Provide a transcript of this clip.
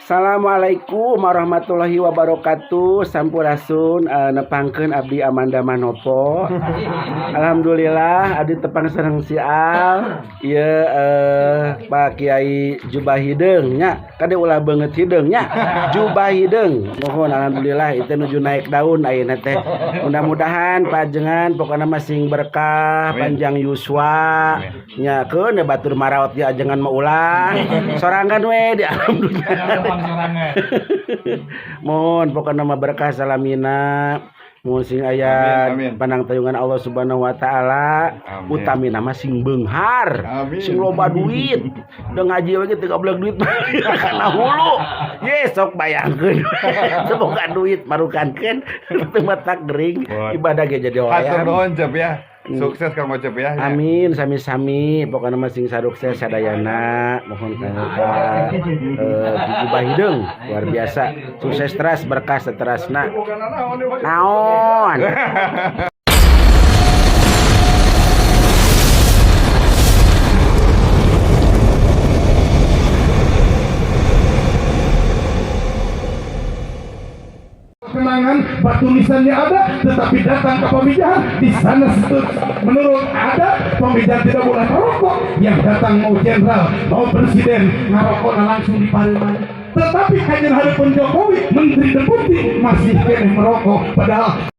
Assalamualaikum warahmatullahi wabarakatuh. Sampurasun, nepangkeun abdi Amanda Manopo. Alhamdulillah abdi tepang sareng si Al. Ieu Pak Kiai Jubah Hideung nya. Kade ulah beungeut hideung nya. Jubah Hideung. Mohon alhamdulillah itu nuju naik daun ayeuna teh. Mudah-mudahan pajengan pokokna mah sing berkah, Amin. panjang yuswa. Nya keun batur maraot ya ajengan mah ulah. Sorangan we di alam dunia. Mohon pokokna mah berkah salamina. Mohon sing aya Amin, amin. panang tayungan Allah Subhanahu wa taala. Amin. Utamina mah sing beunghar. Amin. Sing loba duit. Udah ngaji we ge teu goblok duit kana hulu. Ye sok bayangkeun. Teu boga duit marukankeun teu matak gering Mohon. Ibadah ge jadi Hatur hoyong. nuhun, Cep, ya. Sukses Kang Ocep ya. Amin, sami-sami, pokoknya mah sing sarukses sadayana, mohon ka Jubah Hideung luar biasa, sukses teras, berkah seterasna. Naon? Kenangan batu nisannya ada, tetapi datang ke Pamijahan di sana menurut adat Pamijahan tidak boleh merokok. Yang datang mau jenderal mau presiden ngarokok langsung di parlemen. Tetapi kanjeng hareupeun Jokowi menteri deputi masih keneh merokok, padahal